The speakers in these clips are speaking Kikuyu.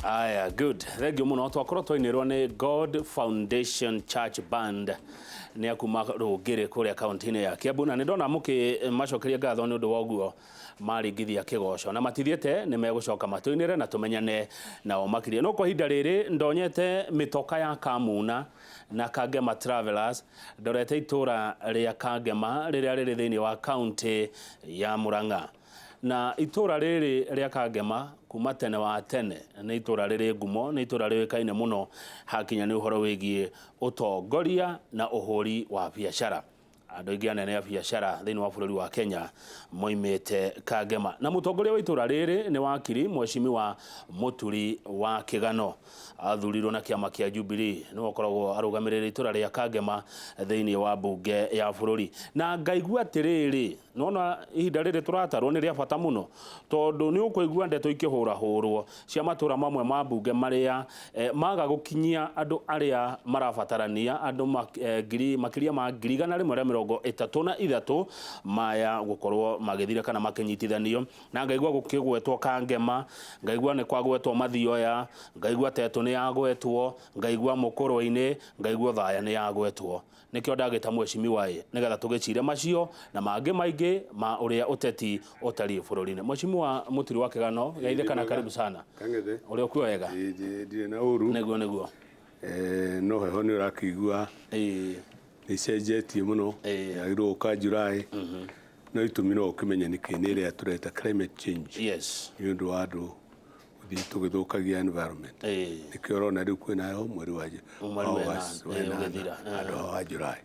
Aya, good. Thank you muno. Twakorwo twainĩrwo nĩ God Foundation Church Band nĩ akuma Rũngĩrĩ kũrĩa kaunti-inĩ ya Kiambu, na nĩ ndona mũkĩmacokeria ngatho nĩ ũndũ wa ũguo maringithia kĩgoco, na matithiĩte, nĩ megũcoka matũinĩre na tũmenyane nao makĩria. No kwa ihinda rĩrĩ ndonyete mĩtoka ya Kamuna na Kangema Travelers, ndorete itũra rĩa Kangema rĩrĩa rĩrĩ thĩinĩ wa kaunti ya Murang'a. Na itũra rĩrĩ rĩa Kangema kuma tene wa tene nĩ itũra rĩrĩ ngumo, nĩ itũra rĩũĩkaine mũno hakinya nĩ ũhoro wĩgiĩ ũtongoria na ũhũri wa biacara. Andũ aingĩ anene a biacara thĩinĩ wa bũrũri wa Kenya moimĩte Kangema. Na mũtongoria wa itũra rĩrĩ nĩ wakiri Mheshimiwa Mũturi wa Kĩgano. Athurirwo na kĩama kĩa Jubilee, nĩwe ũkoragwo arũgamĩrĩire itũra rĩa Kangema thĩinĩ wa mbunge ya bũrũri. Na ngaigua atĩrĩrĩ, nona ihinda rĩrĩ tũratarwo nĩ rĩa bata mũno, tondũ nĩ ũkũigua ndeto ikĩhũrahũrwo cia matũra mamwe ma mbunge marĩa maga gũkinyia andũ arĩa marabatarania, andũ ngiri, makĩria ma 133,000 maya gũkorwo magĩthira kana makĩnyitithanio. Na ngaigua gũkĩgwetwo Kangema, ngaigua nĩ kwagwetwo Mathioya, ngaigua Tetũ nĩ yagwetwo, ngaigua Mũkũrwe-inĩ, ngaigua Othaya nĩ yagwetwo. Nĩkĩo ndagĩta mheshimiwa ĩ, nĩgetha tũgĩcire macio na mangĩ maingĩ ma ũrĩa ũteti ũtariĩ bũrũri-inĩ. Mheshimiwa Mũturi wa Kĩgano, geithĩka na karibu sana. Kang'ethe. Ũrĩ okuo wega? Ndirĩ na ũru. Nĩguo nĩguo. No heho nĩ ũrakĩigua nĩ icenjetie mũno, yagĩrĩirwo gũka July, no itũmi no ũkĩmenye nĩkĩ, nĩ ĩrĩa tũreta climate change. Nĩ ũndũ wa andũ gũthiĩ tũgĩthũkagia environment. Nĩkĩo ũrona rĩu kwĩna heho mweri wa August, wenana handũ wa July.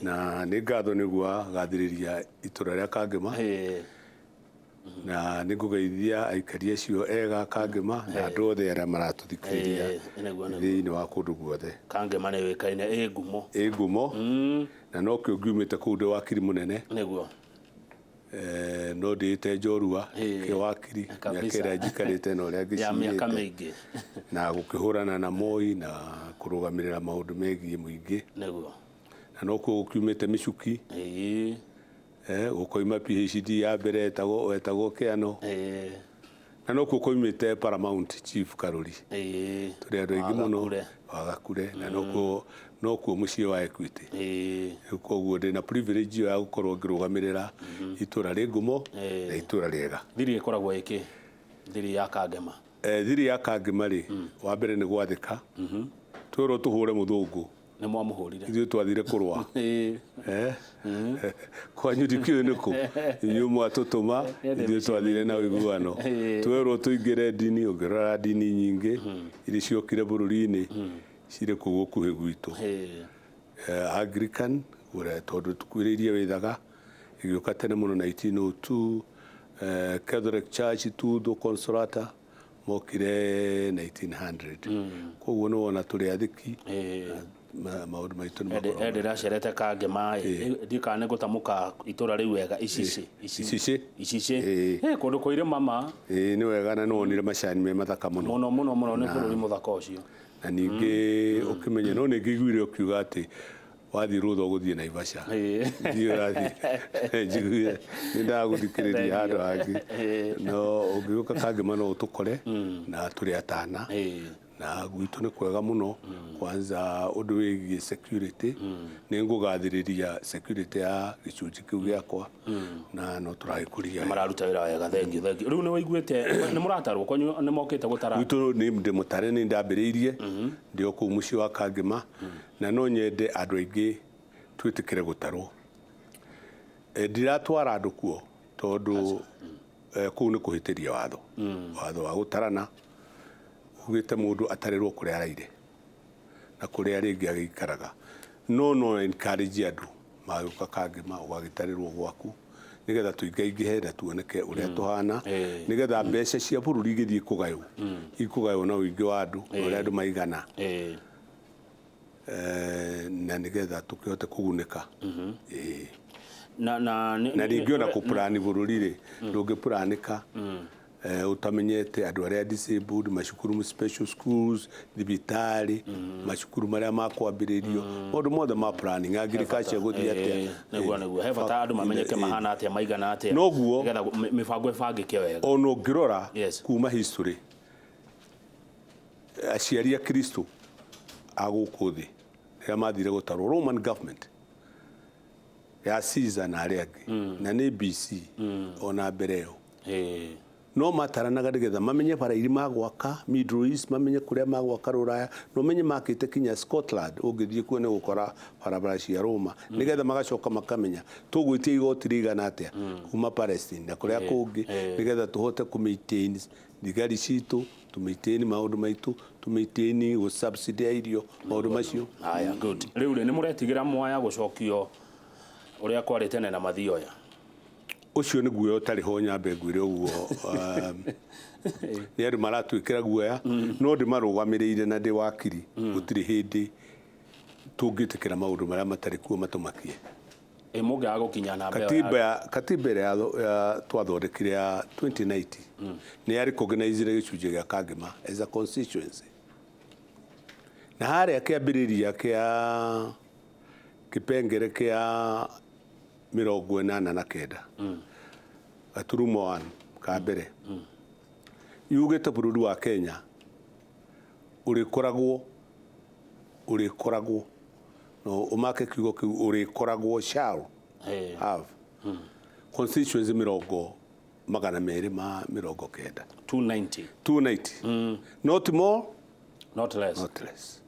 Na nĩ ngatho nĩ gwagathĩrĩria itũra rĩa Kangema, na nĩ ngũgeithia aikari acio ega a Kangema na andũ othe arĩa maratũthikĩrĩria thĩinĩ wa kũndũ guothe. Kangema nĩ yũĩkaine ĩ ngumo. Ĩ ngumo, na nokĩo ngiumĩte kũu ndĩ wakiri mũnene. Nĩguo. No ndĩĩte njorua kĩwakiri mĩaka ĩrĩa njikarĩte na ũrĩa Ya mĩaka mĩingĩ. Na gũkĩhũrana na Moi na kũrũgamĩrĩra maũndũ megiĩ mũingĩ. Nĩguo. Na nokuo gũkiumĩte mĩcuki. Gũkoima PhD ya mbere etagwo etagwo Kĩano. Na nokuo koimĩte Paramount Chief Karũri. Tũrĩ andũ aingĩ mũno. Wagakure. Na nokuo nokuo mũciĩ wa Equity. Rĩu koguo ndĩna privilege ĩyo ya gũkorwo ngĩrũgamĩrĩra itũra rĩ ngumo na itũra rĩega. Thiri ĩkoragwo ĩkĩ? Thiri ya Kangema. Thiri ya Kangema rĩ, wa mbere nĩ gwathĩka. Twerwo tũhũre mũthũngũ. Nĩ mwamũhũrire. Ithuĩ twathire kũrũa. Kwanyu ndikĩũĩ nĩ kũ. Inyuĩ mwatũtũma, ithuĩ twathire na ũiguano. Twerwo tũingĩre ndini, ũngĩrora ndini nyingĩ iria ciokire bũrũri-inĩ, cirĩ kũu gũkuhĩ gwitũ. Anglican, tondũ tũkuhĩrĩirie Wĩthaga, ĩgĩũka tene mũno 1902. Catholic Church Tudho Consolata, mokire 1900. Koguo nĩ wona tũrĩ athĩki, maũndũ maitũ nĩ makoragwo. Ĩ ndĩracerete Kangema ĩ, ndiũĩ kana nĩ ngũtamũka itũra rĩu wega, Icicĩ. Icicĩ. Icicĩ. Ĩ kũndũ kwa irĩma ma. Ĩĩ nĩ wega na nĩ wonire macani me mathaka mũno. Mũno mũno mũno, nĩ bũrũri mũthaka ũcio. Na ningĩ ũkĩmenye, no nĩ ngĩiguire ũkiuga atĩ wathiĩ rũtha ũgũthiĩ Naivasha. Ndiũĩ ũrathiĩ, njiguire nĩ ndagũthikĩrĩria handũ hangĩ. No ũngĩũka Kangema no ũtũkore na tũrĩ atana. Na gwitũ nĩ kwega mũno, kwanza ũndũ wĩgiĩ security, nĩ ngũgathĩrĩria security ya gĩcunjĩ kĩu gĩakwa na no tũragĩkũria. Mararuta wĩra wega, thank you, thank you. Rĩu nĩ wĩiguĩte, nĩ mũratarwo kwanyu, nĩ mokĩte gũtara? Gwitũ nĩ ndĩ mũtare, nĩ ndambĩrĩirie ndĩ o kũu mũciĩ wa Kangema, na no nyende andũ aingĩ twĩtĩkĩre gũtarwo. Ndiratwara andũ kuo tondũ kũu nĩ kũhĩtĩria watho, watho wa gũtarana ugĩte mũndũ atarĩrwo kũrĩa araire na kũrĩa rĩngĩ agĩikaraga. No no encourage andũ magĩũka Kangema ũgagĩtarĩrwo gwaku nĩgetha tũingaingĩhe na tuoneke ũrĩa tũhana, nĩgetha mbeca cia bũrũri igĩthiĩ kũgaywo, ikũgaywo na ũingĩ wa andũ na ũrĩa andũ maigana, na nĩgetha tũkĩhote kũgunĩka. Ĩĩ. Na rĩngĩ ona kũplan bũrũri rĩ, ndũngĩplanĩka ũtamenyete andũ arĩa disabled, macukuru special schools, thibitarĩ, macukuru marĩa makwambĩrĩrio, maũndũ mothe ma planning, agriculture ĩgũthiĩ atĩa. Nĩguo nĩguo, he bata andũ mamenyeke mahana atĩa, maigana atĩa, Noguo nĩgetha mĩbango ĩbangĩke wega. Ona ũngĩrora kuma history, Aciari a Kristo a gũkũ thĩ rĩrĩa mathire gũtarwo, Roman government ya Caesar na arĩa angĩ, na nĩ BC ona mbere ĩyo, no mataranaga nĩgetha mamenye bara iria magwaka Middle East, mamenye kũrĩa magwaka Rũraya, na ũmenye makĩte kinya Scotland. Ũngĩthiĩ kuo nĩ gũkora barabara cia Roma, nĩgetha magacoka makamenya tũgwĩtia igoti rĩigana atĩa kuma Palestine na kũrĩa kũngĩ, nĩgetha tũhote kũ maintain thigari citũ, tũ maintain maũndũ maitũ, tũ maintain gũ subsidy irio, maũndũ macio. Haya, good. Rĩu rĩ, nĩ mũretigĩra Mwaya gũcokio ũrĩa kwarĩ tene na Mathioya? Ũcio nĩ guoya ũtarĩ ho, nyambe ngwĩre ũguo. Nĩ andũ maratwĩkĩra guoya, no ndĩmarũgamĩrĩire na ndĩ wakiri. Gũtirĩ hĩndĩ tũngĩtĩkĩra maũndũ marĩa matarĩ kuo matũmakie. Ĩ mũngĩaga gũkinya namba ĩyo? Katiba ya katiba ĩrĩa ya twathondekire ya 2090 nĩ ya recognizire gĩcunjĩ gĩa Kangema as a constituency, na harĩa kĩambĩrĩria kĩa kĩpengere kĩa 89.1 ka mbere yugĩte bũrũri wa Kenya ũrĩkoragwo no ũmake kiugo kĩu, ũrĩkoragwo, shall have constituency 290. 290. 290, not more, not less. Not less.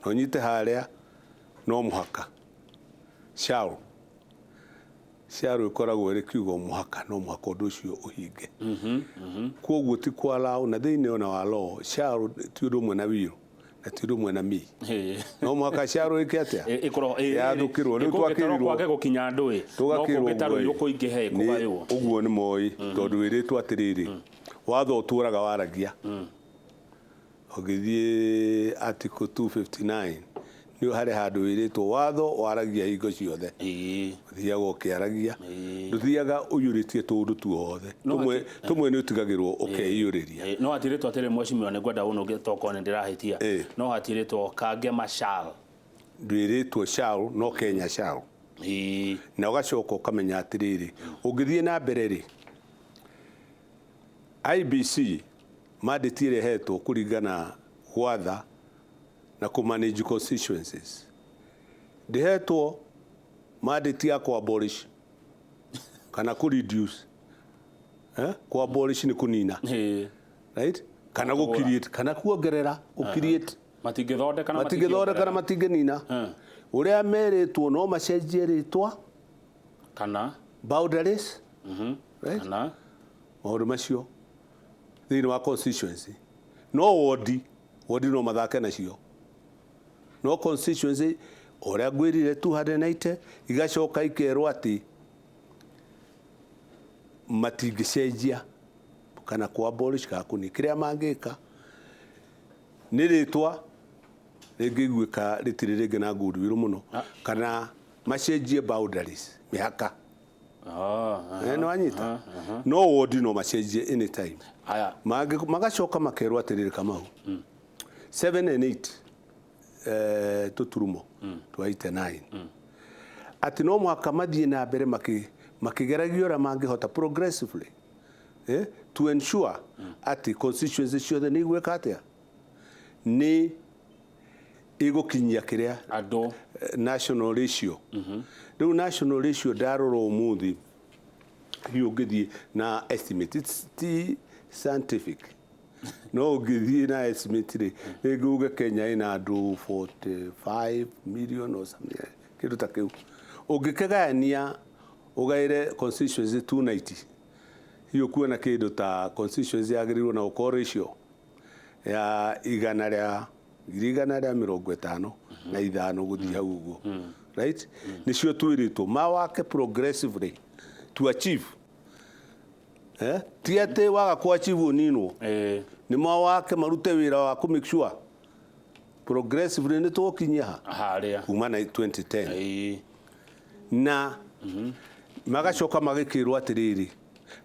No nyite harĩa no mũhaka shall. Shall ĩkoragwo ĩrĩ kiugo mũhaka, no mũhaka ũndũ ũcio ũhinge. Koguo ti kwa law, na thĩinĩ ona wa law, shall ti ũndũ ũmwe na will, na ti ũndũ ũmwe na may. No mũhaka shall ĩke atĩa? Ĩkorwo Yathũkĩrwo rĩu. Twakĩrwo twakĩrirwo kwage gũkinya andũ ĩ, no tũgakĩrwo. Kũngĩtarwo kũingĩhe kũgaywo. Ũguo nĩ moĩ, tondũ wĩrĩtwo atĩrĩrĩ, watho ũtũraga waragia. Ũngĩthiĩ article 259 nĩ harĩ handũ wĩrĩtwo watho waragia hingo ciothe. Ũthiaga ũkĩaragia, ndũthiaga ũiyũrĩtie tũũndũ tuothe. No. Tũmwe nĩ ũtigagĩrwo ũkeiyũrĩria. No hatirĩtwo atĩrĩ, mheshimiwa, nĩ ngwenda ũnũnge tokorwo nĩ ndĩrahĩtia. No hatirĩtwo Kangema shall. Ndwĩrĩtwo shall, no Kenya shall. Na ũgacoka ũkamenya atĩrĩrĩ, ũngĩthiĩ na mbere rĩ, IEBC mandate ĩrĩa ĩhetwo kũringana gwatha na kũ manage constituencies, ndĩhetwo mandate ya kũ abolish kana kũ reduce, eh? Kũ abolish nĩ kũnina, right, kana gũ create kana kuongerera, gũ create. Matingĩthondeka na Matingĩthondeka na matingĩnina. Ũrĩa merĩtwo no macenjie rĩtwa kana boundaries, right? Kana maũndũ macio thĩinĩ wa constituency. No wodi, wodi no mathake nacio, no constituency ũrĩa ngwĩrire 290. Igacoka ikerwo atĩ matingĩcenjia kana kũ abolish kana kũni. Kĩrĩa mangĩka nĩ rĩtwa rĩngĩiguĩka rĩtirĩ rĩngĩ na goodwill mũno, kana macenjie boundaries, mĩhaka. Nĩ wanyita? No wodi no macenjie anytime. Haya. Magacoka makerwo atĩrĩrĩ, Kamau, 7 and 8 tũturumo twa 89, atĩ no mũhaka mathiĩ na mbere makĩgeragia ũrĩa mangĩhota progressively, to ensure atĩ constituency ciothe nĩ igwĩka atĩa, nĩ igũkinyia kĩrĩa andũ national ratio. Rĩu national ratio ndarora ũmũthĩ, hihi ũngĩthiĩ na estimate, it's ti scientific, no ũngĩthiĩ na estimate rĩ, rĩngĩ uge Kenya ĩna andũ 45 million or something, kĩndũ ta kĩu. Ũngĩkĩgayania ũgaĩre constituency 290, hihi ũkuona kĩndũ ta constituency yagĩrĩirwo na gũkorwo ratio ya igana rĩa ngiri 155 gũthiĩ hau ũguo, right? Nĩcio twĩrĩtwo mawake progressively to achieve, Ti atĩ waga ku achieve ũninwo. Nĩ mawake marute wĩra wa kũ make sure progressively nĩ tũgũkinyia ha harĩa kuma na 2010. Na magacoka magĩkĩrwo atĩrĩrĩ,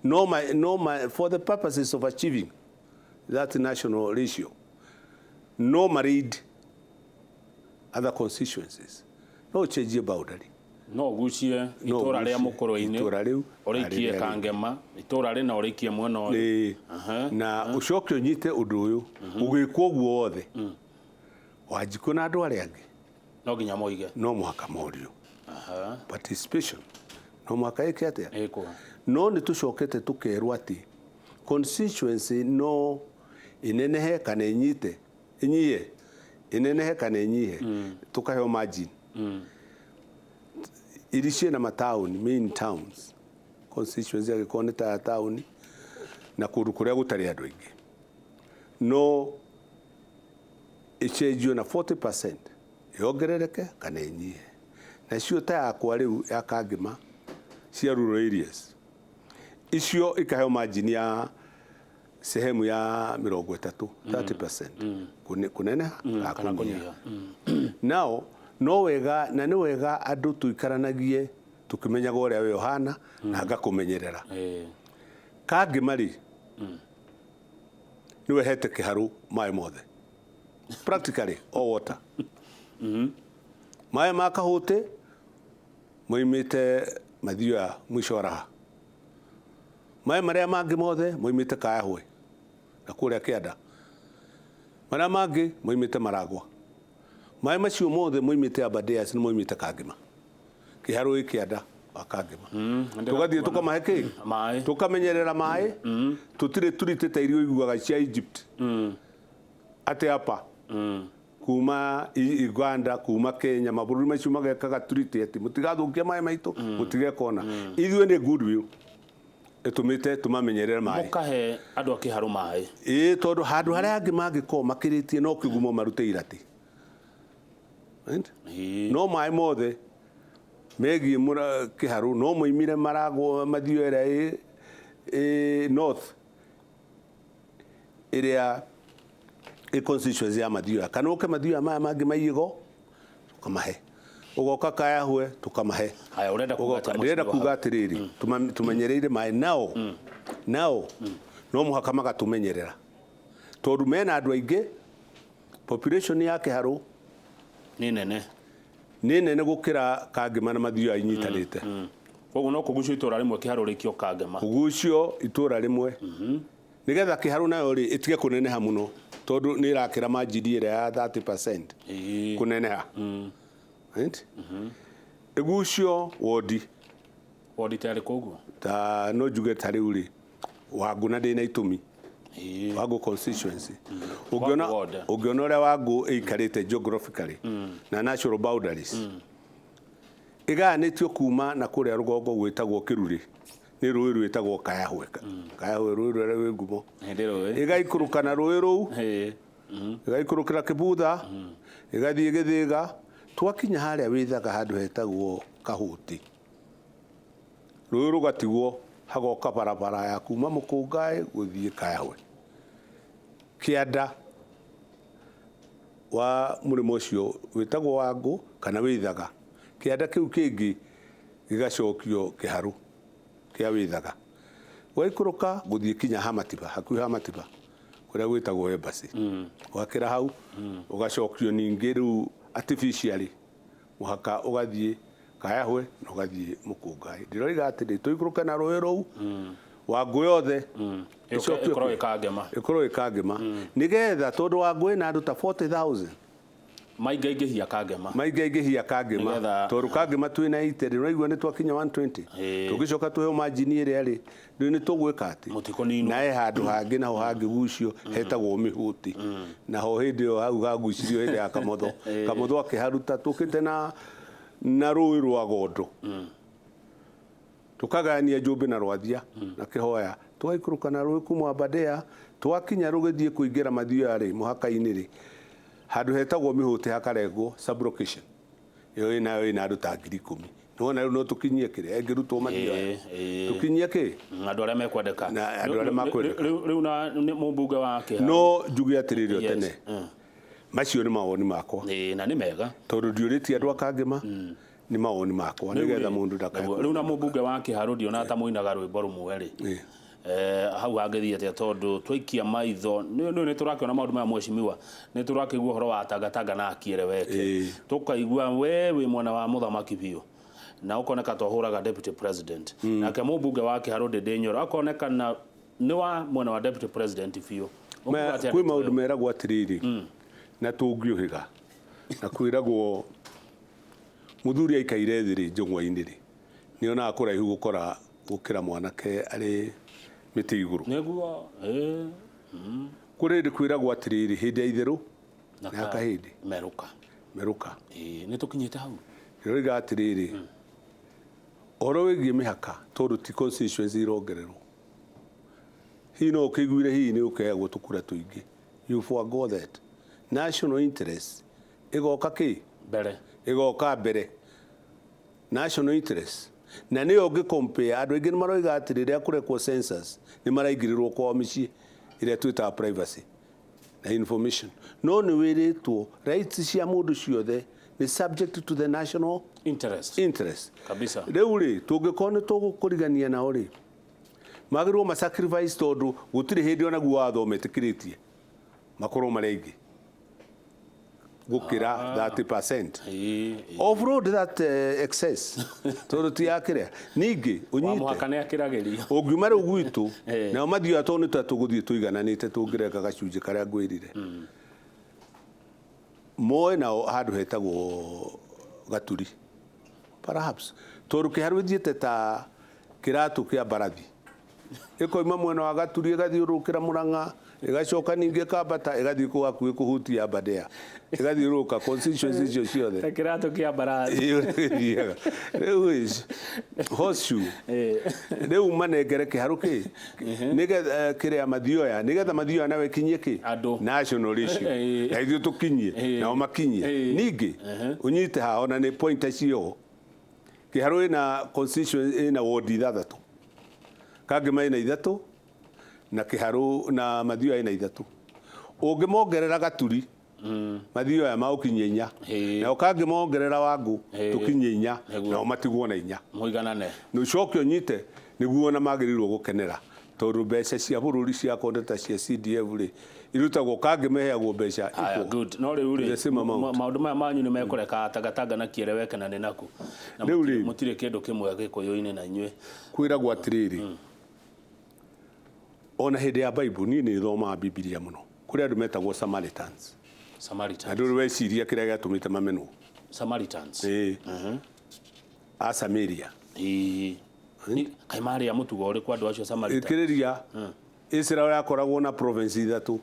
no ma, for the purposes of achieving that national ratio, no ma raid other constituencies, no ũcenjie boundary. No ũgucie No itũra rĩa ũgucie mũkũrwe-inĩ, itũra rĩu ũrĩikie na rĩrĩa rĩngĩ. Kangema, itũra rĩna ũrĩikie mwena ũyũ. Ĩĩ. Na ũcoke ũnyite ũndũ ũyũ ũgĩkwo ũguo wothe, Wanjikũ na andũ arĩa angĩ No nginya moige. No mũhaka morio. Participation no mũhaka ĩke atĩa? Ĩkwo. No nĩ tũcokete tũkerwo atĩ constituency no ĩnenehe kana ĩnyite, ĩnyihe, ĩnenehe kana ĩnyihe, tũkaheo margin iri ciĩna mataũni, main towns, constituency angĩkorwo nĩ ta ya taũni na kũndũ kũrĩa gũtarĩ andũ aingĩ, no ĩcenjio na 40%, yongerereke kana ĩnyihe. Nacio ta yakwa rĩu ya Kangema cia rural areas icio ikaheo margin ya sehemu ya 30, 30% kũneneha kana kana kũnyiha. Kũnyiha. Nao no wega na nĩ wega andũ tũikaranagie tũkĩmenyaga ũrĩa we ũhana na ngakũmenyerera. Kangema rĩ, nĩwe hete kĩharũ maĩ mothe, practically all water. Maĩ ma Kahũtĩ moimĩte Mathioya mũico wa Raha, maĩ marĩa mangĩ mothe moimĩte Kayahwe na kũrĩa kĩanda, marĩa mangĩ moimĩte Maragwa, maĩ macio mothe moimĩte Aberdares, nĩ moimĩte Kangema, kĩharũ gĩ kĩanda wa Kangema. Tũgathiĩ tũkamahe kĩ? Maĩ. Tũkamenyerera maĩ. Tũtirĩ tũritĩte irio iguaga cia Egypt atĩ apa kuma Uganda, kuma Kenya, mabũrũri macio magekaga turiti atĩ mũtigathũkie maĩ maitũ, mũtigekona. Ithuĩ nĩ goodwill ĩtũmĩte tũmamenyerere maĩ. Mũkahe andũ a kĩharũ maĩ. Ĩĩ, tondũ handũ harĩa angĩ mangĩkorwo makĩrĩtie no kĩgumo marute irati. Right? No maĩ mothe megiĩ kĩharũ no moimire Maragwo, Mathio ĩrĩa ĩ north, ĩrĩa ĩ constituency ya Mathioya, kana ũke Mathioya maya mangĩ maiĩgo, tũkamahe, ũgoka Kayahwe, tũkamahe. Haya, ũrenda kuga Ũgoka atĩa, ndĩrenda mheshimiwa? Kuga atĩrĩrĩ, tũmenyereire maĩ, nao no mũhaka magatũmenyerera tondũ mena andũ aingĩ. Population ya kĩharũ Nĩ nene. Nĩ nene gũkĩra Kangema na Mathioya inyitanĩte. Koguo no kũgucio itũra rĩmwe kĩharũ rĩikio Kangema. Kũgucio itũra rĩmwe nĩgetha kĩharũ nayo rĩ ĩtige kũneneha mũno, tondũ nĩ ĩrakĩra manjiri ĩrĩa ya 30% kũneneha. Right? Ĩgucio wondi. Wondi ta ĩrĩkũ ũguo? Ta no njuge ta rĩu rĩ, Wangũ, na ndĩna itũmi. Wangũ constituency ũngĩona, Wangũ ward. Ũngĩona ũrĩa Wangũ ĩikarĩte geographically na natural boundaries, ĩgayanĩtio kuma na kũrĩa rũgongo gwĩtagwo Kĩrurĩ nĩ rũĩ rwĩtagwo Kayahwe. Kayahwe, rũĩ rũrĩa rwĩ ngumo. Hĩndĩ rũĩ. Ĩgaikũrũka na rũĩ rũu, ĩgaikũrũkĩra Kĩbutha, ĩgathiĩ Gĩthĩga, twakinya harĩa wĩthaga handũ hetagwo Kahũti, rũĩ rũgatigwo, hagoka barabara ya kuma Mũkũngaĩ gũthiĩ Kayahwe. Kĩanda wa mũrĩmo ũcio wĩtagwo Wangũ kana wĩthaga, kĩanda kĩu kĩngĩ gĩgacokio kĩharũ kĩa wĩthaga, gwaikũrũka gũthiĩ kinya Hamatiba, hakuhĩ Hamatiba kũrĩa gwĩtagwo Embassy, ũgakĩra hau ũgacokio ningĩ rĩu artificially mũhaka ũgathiĩ Kayahwe na ũgathiĩ Mũkũngaĩ. Ndĩroiga atĩrĩ, tũikũrũke na rũĩ rũu, Wangũ yothe ĩcokio Ĩkorwo ĩ Kangema. Ĩkorwo ĩ Kangema, nĩgetha tondũ Wangũ ĩna andũ ta 40,000. Maingaingĩhia Kangema. Maingaingĩhia Kangema. Tondũ Kangema twĩna 80, ndĩraigua nĩ twakinya 120. Tũngĩcoka tuheo manjini ĩrĩa rĩ, rĩu nĩ tũgwĩka atĩ Mũtikũninwo. Na he handũ hangĩ naho hangĩgucio hetagwo Mĩhũti, naho hĩndĩ ĩyo hau hagucirio hĩndĩ ya Kamotho. Kamotho akĩharuta tũkĩte na rũĩ rwa Gondo, tukagayania Njũmbĩ na Rwathia na Kĩhoya, tũgaikũrũka na rũĩ kuma Aberdare, twakinya rũgĩthiĩ kũingĩra Mathioya rĩ, mũhaka-inĩ rĩ, handũ hetagwo Mĩhũti hakarengwo sublocation ĩyo ĩnayo ĩna andũ ta 10,000. Nĩwona rĩu no tũkinyie kĩrĩa ĩngĩrutwo Mathioya, tũkinyie kĩ? Andũ arĩa mekwendeka. Na andũ arĩa makwendeka. Rĩu na nĩ mũmbunge wa Kĩharũ. No njuge atĩrĩrĩ, o tene macio nĩ mawoni makwa. Ĩĩ, na nĩ mega. Tondũ ndiũrĩtie andũ a Kangema, nĩ mawoni makwa nĩgetha mũndũ ndakae. Rĩu na mũmbunge wa Kĩharũ, ndionaga ta mũinaga rwĩmbo rũmwe rĩ. Hau hangĩthiĩ atĩa? Tondũ twaikia maitho nĩ tũrakĩona maũndũ maya, mheshimiwa, nĩ tũrakĩigua ũhoro wa tangatanga na akiereweke, tũkaigua we wĩ mwena wa mũthamaki biũ. Na ũkoneka twahũraga deputy president. Nake mũmbunge wa Kĩharũ Ndĩndĩ Nyoro akonekana nĩ wa mwena wa deputy president biũ. Ũkuga atĩa Kwĩ ndeto maũndũ ĩyo? Meragwo atĩrĩrĩ na tũngiũhĩga na kwĩragwo mũthuri aikaire thĩ rĩ njũng'wa-inĩ rĩ nĩ onaga kũraihu gũkora gũkĩra mwanake arĩ mĩtĩ igũrũ. Nĩguo ĩĩ. Kũrĩ hĩndĩ kwĩragwo atĩrĩrĩ, hĩndĩ ya itherũ Na na kahĩndĩ merũka. Merũka. Ĩĩ, nĩ tũkinyĩte hau. Ndĩroiga atĩrĩrĩ, ũhoro wĩgiĩ mĩhaka, tondũ ti constituency irongererwo, hihi no ũkĩiguire hihi nĩ ũkeagwo tũkura tũingĩ, you forgo that national interest ĩgoka kĩ mbere. Ĩgoka mbere, national interest, na nĩyo ũngĩ compare. Andũ aingĩ nĩ maroiga atĩ rĩrĩa kũrekwo census nĩ maraingĩrĩrwo kwao mĩciĩ, ĩrĩa twĩtaga privacy na information, no nĩ wĩrĩtwo rights cia mũndũ ciothe nĩ subject to the national interest. Interest. Kabisa. Rĩu rĩ, tũngĩkorwo nĩ tũgũkũrigania nao rĩ, magĩrĩirwo ma sacrifice, tondũ gũtirĩ hĩndĩ onaguo watho metĩkĩrĩtie makorwo marĩ aingĩ gũkĩra 30%. Ĩĩ, ĩĩ. Offload that excess, tondũ ti yakĩrĩa ningĩ Wa ũnyite. Mũhaka nĩ akĩragĩrio. Ũngiuma rĩu gwitũ nao mathiaga, tondũ nĩ ta tũgũthiĩ tũigananĩte, tũngĩreka gacunjĩ karĩa ngwĩrire moe nao handũ hetagwo Gaturi perhaps, tondũ Kĩharũ ĩthiĩte ta kĩratũ kĩa mbarathi, ĩkoima mwena wa Gaturi ĩgathiũrũrũkĩra Mũrang'a, ĩgacoka ningĩ ĩkambata ĩgathiĩ kũu hakuhĩ kũhutia Aberdare, ĩgathiũrũrũka constituency icio ciothe. Ta kĩratũ kĩa mbarathi. Ĩyo ĩthiaga rĩu horseshoe. Rĩu manengere Kĩharũ kĩ nĩgetha kĩrĩa Mathioya, nĩgetha Mathioya nawe ĩkinyie kĩ Andũ. National ratio. Na ithuĩ tũkinyie nao makinyie. Ningĩ ũnyite haha, ona nĩ point cio, Kĩharũ ĩna constituency, ĩna ward ithathatũ, Kangema ĩna ithatũ na Kĩharũ na Mathioya ĩna ithatũ. Ũngĩmongerera Gaturi, Mathioya magũkinyia inya. Nao kangĩmongerera Wangũ, tũkinyie inya. Nao matigwo na inya. Mũiganane. Na ũcoke ũnyite nĩguo ona magĩrĩirwo gũkenera, tondũ mbeca cia bũrũri cia konde ta cia CDF rĩ irutagwo kangĩ meheagwo mbeca Haya, equal. good. No rĩu rĩ, The same amount. Maũndũ maya manyu nĩ mekũreka Tangatanga na kĩeleweke na nĩ naku na Rĩu rĩ. Mũtirĩ kĩndũ kĩmwe Gĩkũyũ-inĩ na inyuĩ. Kwĩragwo atĩrĩrĩ, ona hĩndĩ ya Bible, niĩ nĩ thomaga Bibilia mũno, kũrĩ andũ metagwo Samaritans na Samaritans. Ndũrĩ weciria kĩrĩa gĩatũmĩte mamenwo? Samaritans. Ĩĩ, a Samaria. Ĩĩ. Kaĩ marĩ a mũtugo ũrĩkũ andũ acio Samaritans? Ĩkĩrĩria Israel yakoragwo na province ithatũ,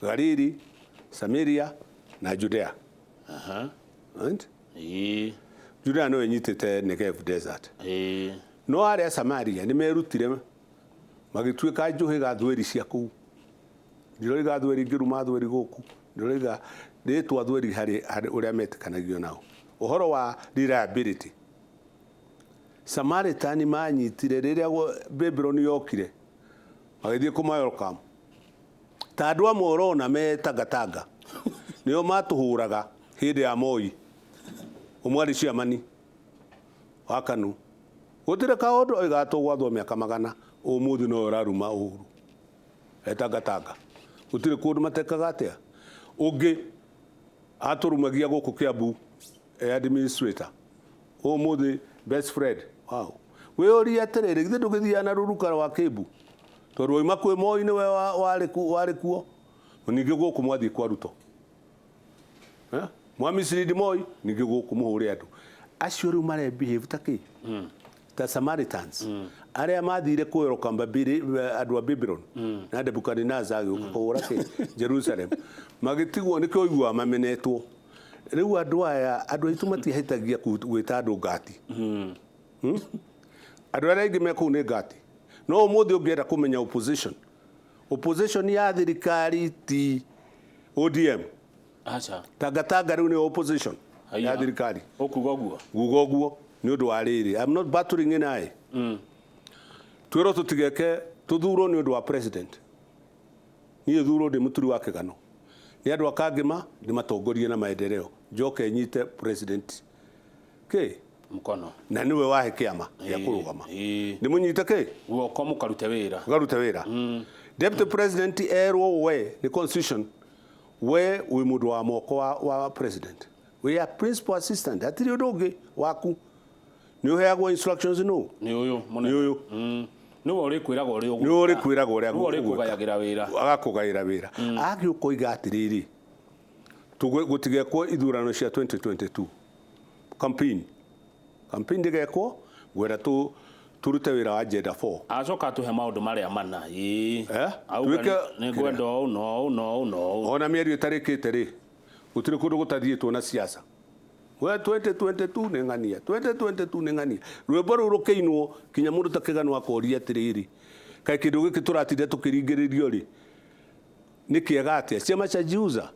Galili, Samaria na Judea. Right? Judea no ĩnyitĩte Negev desert. No arĩa Samaria nĩ merutire magĩtuĩka njũhĩga thweri cia kũu. Ndiroiga thweri ngĩruma thweri gũkũ, ndiroiga rĩtwa thweri harĩ ũrĩa metĩkanagio nao, ũhoro wa reliability. Samaritan manyitire rĩrĩa Babylon yokire, magĩthiĩ kũma welcome ta andũ amwe ũrona me Tangatanga nĩo matũhũraga hĩndĩ ya Moi. Ũmwe arĩ ciamani wa KANU, gũtirĩ kaũndũ oigaga, tũgwathwo mĩaka 100. Ũmũthĩ no ũraruma Uhuru etangatanga, gũtirĩ kũndũ matekaga atĩa. Ũngĩ atũrumagia gũkũ Kiambu e administrator, ũmũthĩ best friend wow. Wĩũrie atĩrĩrĩ, githĩ ndũgĩthiaga na rũruka rwa Kĩmbu, tondũ wauma kwĩ Moi nĩwe warĩ kuo, ningĩ gũkũ mwathiĩ kwa Ruto. Eh? Mwa mislead Moi, ningĩ gũkũ mũhũre andũ acio rĩu mare behave ta kĩ ta Samaritans arĩa mathire kwĩroka andũ a Babylon na Nebukadnezar agĩũka kũhũra kĩ Jerusalem, magĩtigwo nĩkĩo ũiguaga mamenetwo. Rĩu andũ aya, andũ aitũ matiahĩtagia gwĩta andũ ngati. Andũ arĩa aingĩ me kũu nĩ ngati. No ũmũthĩ ũngĩenda kũmenya opposition ya thirikari ti ODM. Aca. Tangatanga rĩu nĩ opposition Haiya. ya thirikari. Ũkuga ũguo? Nguga ũguo nĩ ũndũ wa rĩrĩ, I'm not battling in I twĩrwo tũtigeke tũthurwo nĩ ũndũ wa president. Niĩ thurwo ndĩ mũturi wa kĩgano nĩ andũ a Kangĩma, ndĩmatongorie na maendeleo, njoke nyite president kĩ Mkono. Na nĩwe wahe kĩama gĩa kũrũgama, ndĩmũnyite kĩ Guoko mũkarute wĩra. Ũkarute wĩra. Deputy president erwo we nĩ constitution, we wĩ mũndũ wa moko wa president, we are principal assistant, hatirĩ ũndũ ũngĩ waku. Nĩ ũheagwo instructions no Nĩ ũyũ nĩ ũyũ. Nĩwe ũrĩkwĩraga ũrĩa Nĩ ũrĩkwĩraga ũrĩa Nĩwe ũrĩkũgayagĩra wĩra. Agakũgaĩra wĩra. Agĩũka oiga atĩrĩrĩ, gũtigekwo ithurano cia 2022 campaign ndĩgekwo, ngwenda turute wĩra wa agenda 4. Acoka atũhe maũndũ marĩa mana. Ĩĩ. Eh? Auga Tuĩke- nĩ ngwenda ũũ na ũũ na ũũ na ũũ. Ona mĩario ĩtarĩkĩte rĩ, gũtirĩ kũndũ gũtathiĩtwo na siasa. We 2022 nĩ ng'ania, 2022 nĩ ng'ania. Rwĩmbo rũu rũkĩinwo kinya mũndũ ta Kĩgano akoria atĩrĩrĩ, kaĩ kĩndũ gĩkĩ tũratinda tũkĩringĩrĩrio rĩ nĩ kĩega atĩa? Ciama cia jiuza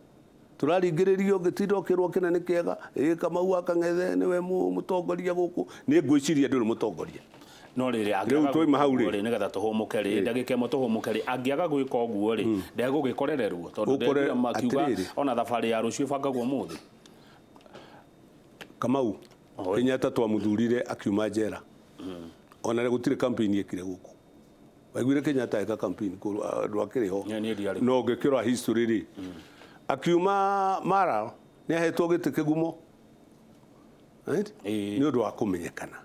tũraringĩrĩrio ngĩtinda ũkĩrwo kĩna nĩ kĩega, ĩ Kamau wa Kang'ethe nĩwe mũtongoria gũkũ, nĩ ngwĩciria ndũrĩ mũtongoria. No rĩrĩ Rĩu angĩaga twauma hau gwĩka rĩ. ũguo rĩ, nĩgetha tũhũmũke rĩ, ndagĩka ĩmwe tũhũmũke rĩ, angĩaga gwĩka ũguo rĩ, ndegũgĩkorererwo tondũ Ũkore- ndekuga makiuga atĩrĩrĩ. ona thabarĩ ya rũciũ ĩbangagwo ũmũthĩ. Kamau Oi. Kenyatta twamuthurire akiuma njera. Ona gũtirĩ campaign ekire gũkũ. Waiguire Kenyatta eka campaign kũu andũ akĩrĩ ho. Niĩ ndiarĩ. No ũngĩkĩrora history rĩ, akiuma Mara nĩ ahetwo gĩtĩ kĩgumo. Right? Ĩĩ. Nĩ ũndũ wa kũmenyekana.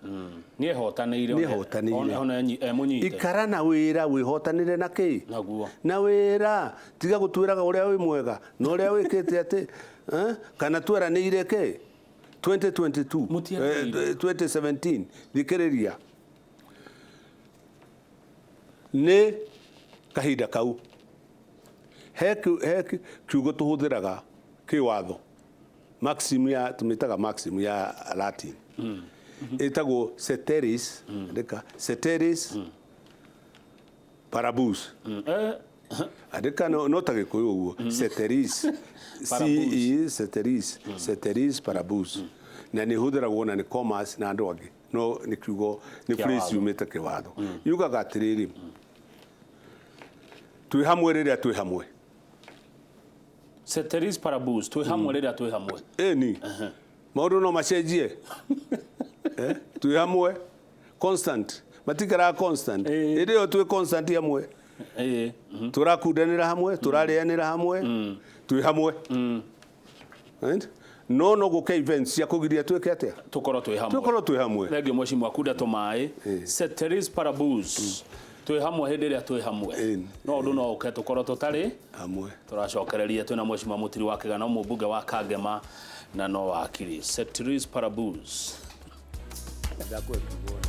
Nĩehotanĩire. Nĩehotanĩire. Ona emũnyite. Ikara na wĩra wĩhotanĩre na kĩ? Naguo. Na wĩra tiga gũtwĩraga ũrĩa wĩ mwega na ũrĩa wĩkĩte atĩ kana tweranĩire kĩ 2022 Mũtiaranĩire. 2017 thikĩrĩria nĩ kahinda kau he kiugo tũhũthĩraga kĩwatho maxim ya tũmĩtaga maxim ya Latin ĩtagwo ceteris andĩka ceteris parabus. Andĩka no ta Gĩkũyũ ũguo ceteris Parabus. ce ceteris ceteris parabus na nĩ ĩhũthĩragwo na nĩ commerce na andũ angĩ no nĩ kiugo nĩ Kĩa phrase watho. yumĩte kĩwatho yugaga atĩrĩrĩ twĩ hamwe rĩrĩa twĩ hamwe. Ceteris parabus, twĩ hamwe rĩrĩa twĩ hamwe. Ĩni maũndũ no macenjie. Twĩ hamwe constant matikaraga constant Ĩĩ. hĩndĩ ĩyo twĩ constant hamwe Ĩĩ. tũrakundanĩra hamwe tũrarĩanĩra hamwe twĩ hamwe. Right? No gũke events cia kũgiria twĩke atĩa Tũkorwo twĩ hamwe. tũkorwo twĩ hamwe. Thengiũ mheshimiwa Kunda Tũmaĩ. Ceteris parabus, twĩ hamwe hĩndĩ ĩrĩa twĩ hamwe. Ĩĩ. No ũndũ no ũke tũkorwo tũtarĩ hamwe. Tũracokereria twĩna mheshimiwa Mũtiri wa Kĩgano mũmbunge wa Kangema na no wakiri. Ceteris parabus. Ndakwe kiugo.